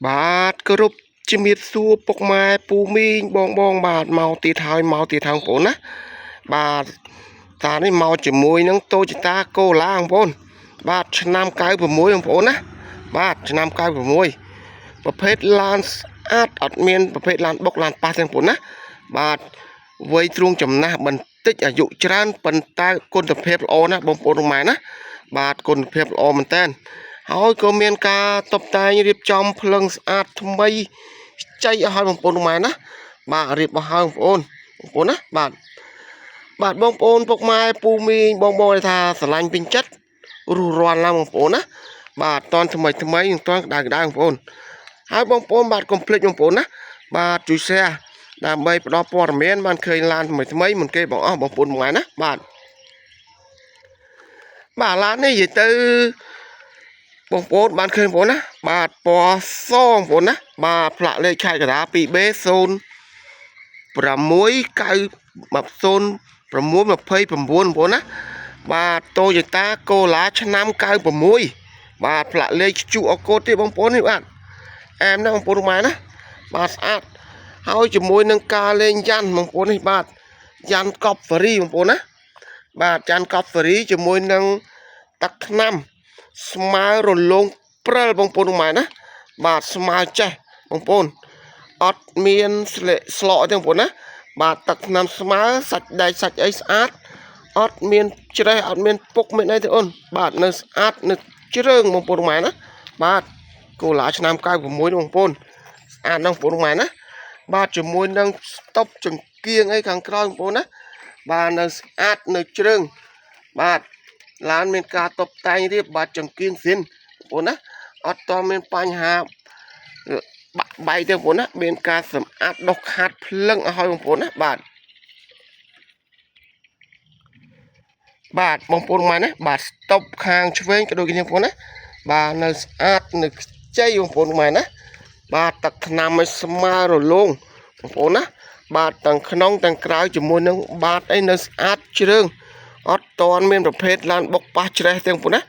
បាទគោរពជំរាបសួរពុកម៉ែពូមីងបងបងបាទមកទៀតហើយមកទៀតហើយបងប្អូនណាបាទតានេះមកជាមួយនឹង Toyota Corolla បងប្អូនបាទឆ្នាំ96បងប្អូនណាបាទឆ្នាំ96ប្រភេទឡានស្អាតអត់មានប្រភេទឡានបុកឡានប៉ះទេបងប្អូនណាបាទវ័យទ្រូងចំណាស់បន្តិចអាយុច្រើនប៉ុន្តែគុណភាពល្អណាស់បងប្អូនពុកម៉ែណាបាទគុណភាពល្អមែនតើហើយក៏មានការតុបតែងរៀបចំភ្លឹងស្អាតថ្មីចៃឲ្យបងប្អូនពុកម៉ែណាបាទរៀបអស់ហើយបងប្អូនបងប្អូនណាបាទបាទបងប្អូនពុកម៉ែពូមីងបងបងថាស្រឡាញ់ពេញចិត្តរុះរាន់ឡើងបងប្អូនណាបាទតន់ថ្មីថ្មីនិងតន់ក្តៅក្តៅបងប្អូនហើយបងប្អូនបាទកុំភ្លេចបងប្អូនណាបាទជួយ share ដើម្បីផ្ដល់ព័ត៌មានបានឃើញឡានថ្មីថ្មីមុនគេបងអស់បងប្អូនមួយណាបាទបាទឡាននេះនិយាយទៅបងប្អូនបានឃើញបងប្អូនណាបាទពណ៌សបងប្អូនណាបាទផ្លាកលេខខេត្តកណ្ដាល 2B 0 6 9 0 6 29បងប្អូនណាបាទ Toyota Corolla ឆ្នាំ96បាទផ្លាកលេខជក់អកូតទេបងប្អូននេះបាទអែមណាស់បងប្អូនម៉ែណាបាទស្អាតហើយជាមួយនឹងការលេងយ៉ាន់បងប្អូននេះបាទយ៉ាន់កប់ហ្វេរីបងប្អូនណាបាទយ៉ាន់កប់ហ្វេរីជាមួយនឹងទឹកថ្នាំស្មើរលោងព្រិលបងប្អូនម៉ែណាបាទស្មើចេះបងប្អូនអត់មានស្លេកស្លក់ទេបងប្អូនណាបាទទឹកថ្នាំស្មើសាច់ដែកសាច់អីស្អាតអត់មានច្រេះអត់មានពុកមានអីទេអូនបាទនៅស្អាតនៅជ្រើងបងប្អូនម៉ែណាបាទកូឡាឆ្នាំ96បងប្អូនស្អាតណាស់បងប្អូនម៉ែណាបាទជាមួយនឹងស្តុបចង្គៀងអីខាងក្រោយបងប្អូនណាបាទនៅស្អាតនៅជ្រើងបាទឡានមានការតុបតែងរៀបបាទចង្គៀងស៊ីនបងប្អូនណាអត់តមានបញ្ហាបាក់បែកទេបងប្អូនណាមានការសម្អាតដុសខាតភ្លឹងឲ្យបងប្អូនណាបាទបាទបងប្អូនម៉ែណាបាទស្តុបខាងឆ្វេងក៏ដូចគ្នាបងប្អូនណាបាទនៅស្អាតនៅខ្ចីបងប្អូនម៉ែណាបាទទឹកថ្នាំឲ្យស្មើរលោងបងប្អូនណាបាទទាំងក្នុងទាំងក្រៅជាមួយនឹងបាតអីនៅស្អាតជ្រើងអត់តន់មានប្រភេទឡានបុកប៉ះច្រេះទេបងប្អូនណា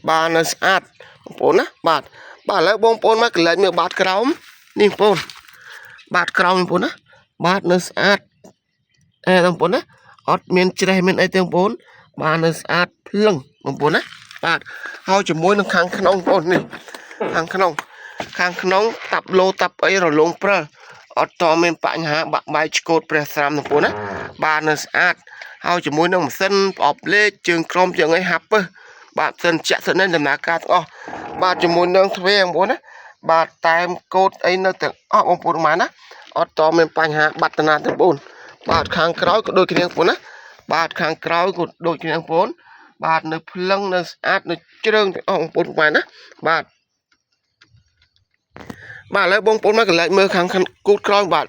បាទនៅស្អាតបងប្អូនណាបាទបាទឥឡូវបងប្អូនមកកន្លែងមើលបាតក្រោមនេះបងប្អូនបាទក្រោមបងប្អូនណាបាទនៅស្អាតអេបងប្អូនណាអត់មានច្រេះមានអីទេបងប្អូនបាទនៅស្អាតភ្លឹងបងប្អូនណាបាទហើយជាមួយនឹងខាងក្នុងបងប្អូននេះខាងក្នុងខាងក្នុងតាប់ឡូតាប់អីរលោងព្រិលអត់តមានបញ្ហាបាក់បែកឆ្កូតព្រះស្រាំបងប្អូនណាបាទនៅស្អាតហើយជាមួយនឹងម៉ាស៊ីនប្រអប់លេខជើងក្រមជើងអីហាប់ពឹសបាទម៉ាស៊ីនចាក់សិនដំណើរការទាំងអស់បាទជាមួយនឹងទ្វារបងប្អូនណាបាទតែមកូតអីនៅទាំងអស់បងប្អូនម៉ែណាអត់តមានបញ្ហាបាត់តាណាទេបងប្អូនបាទខាងក្រោយក៏ដូចគ្នាបងប្អូនណាបាទខាងក្រោយក៏ដូចគ្នាបងប្អូនបាទនៅភ្លឹងនៅស្អាតនៅជ្រើងទាំងអស់បងប្អូនម៉ែណាបាទបាទឥឡូវបងប្អូនមកកន្លែងមើលខាងគូតក្រោយបាទ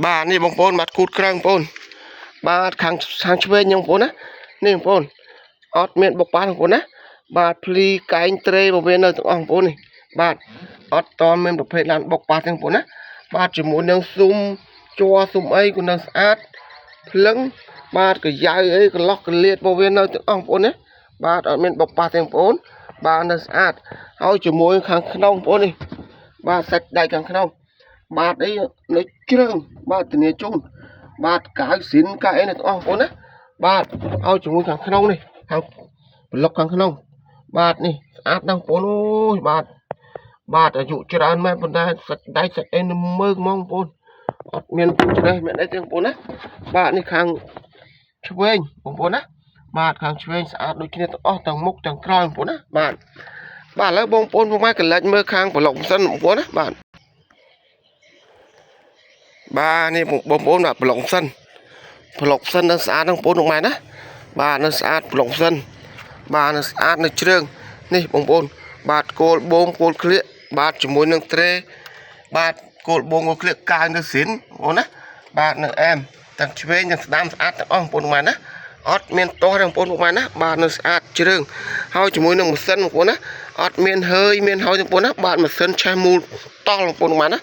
បាទនេះបងប្អូនបាទគូតក្រោយបងប្អូនបាទខាងខាងឆ្វេងបងប្អូនណានេះបងប្អូនអត់មានបុកប៉ះបងប្អូនណាបាទភ្លីកែងត្រេរបស់វានៅទាំងអស់បងប្អូននេះបាទអត់តមានប្រភេទឡានបុកប៉ះទេបងប្អូនណាបាទជាមួយនឹងស៊ុំជ័រស៊ុំអីក៏នៅស្អាតភ្លឹងបាទកាយ៉ៅអីកន្លោះកលៀតរបស់វានៅទាំងអស់បងប្អូនណាបាទអត់មានបុកប៉ះទេបងប្អូនបាទនៅស្អាតហើយជាមួយខាងក្នុងបងប្អូននេះបាទសាច់ដែកខាងក្នុងបាទអីនៅជ្រើងបាទធានាជូនបាទកាវស៊ីនកៅអីនៅទាំងអស់បងប្អូនណាបាទឲ្យជាមួយខាងក្នុងនេះខាងប្លុកខាងក្នុងបាទនេះស្អាតណាស់បងប្អូនអូយបាទបាទអាយុច្រើនមែនប៉ុន្តែសាច់ដែកសាច់អីនៅមើងហ្មងបងប្អូនអត់មានច្រេះមានអីទេបងប្អូនណាបាទនេះខាងឆ្វេងបងប្អូនណាបាទខាងឆ្វេងស្អាតដូចគ្នាទាំងអស់ទាំងមុខទាំងក្រោយបងប្អូនណាបាទបាទឥឡូវបងប្អូនពុកម៉ែកលែកមើលខាងប្លុកសិនបងប្អូនណាបាទបាទនេះបងប្អូនបាទប្លុកសិនប្លុកសិននៅស្អាតហ្នឹងបងប្អូនពុកម៉ែណាបាទនៅស្អាតប្លុកសិនបាទនៅស្អាតនៅជ្រើងនេះបងប្អូនបាទគោលបងគោលក្លៀកបាទជាមួយនឹងត្រេបាទគោលបងគោលក្លៀកកាយនៅស៊ីនបងប្អូនណាបាទនៅអែមទាំងឆ្វេងទាំងស្ដាំស្អាតទាំងអស់បងប្អូនពុកម៉ែណាអត់មានទាស់ទេបងប្អូនពុកម៉ែណាបាទនៅស្អាតជ្រើងហើយជាមួយនឹងម៉ាស៊ីនបងប្អូនណាអត់មានហើយមានហើយបងប្អូនណាបាទម៉ាស៊ីនឆេះមូលតល់បងប្អូនពុកម៉ែណា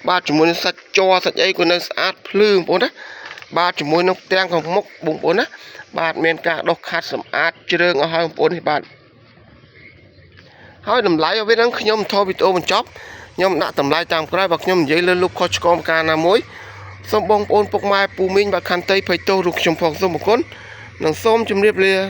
បាទជាមួយនឹងសាច់ជ័រសាច់អីក៏នៅស្អាតភ្លឺបងប្អូនណាបាទជាមួយនឹងផ្ទាំងខាងមុខបងប្អូនណាបាទមានការដុសខាត់សម្អាតជ្រើងអស់ហើយបងប្អូននេះបាទ ហើយតម្លៃរបស់វាហ្នឹងខ្ញុំថតវីដេអូបញ្ចប់ខ្ញុំដាក់តម្លៃតាមក្រោយបើខ្ញុំនិយាយលើលុបខុសឆ្គងការណាមួយសូមបងប្អូនពុកម៉ែពូមីងបើខន្តីភ័យទោសរូបខ្ញុំផងសូមអរគុណនិងសូមជម្រាបលា។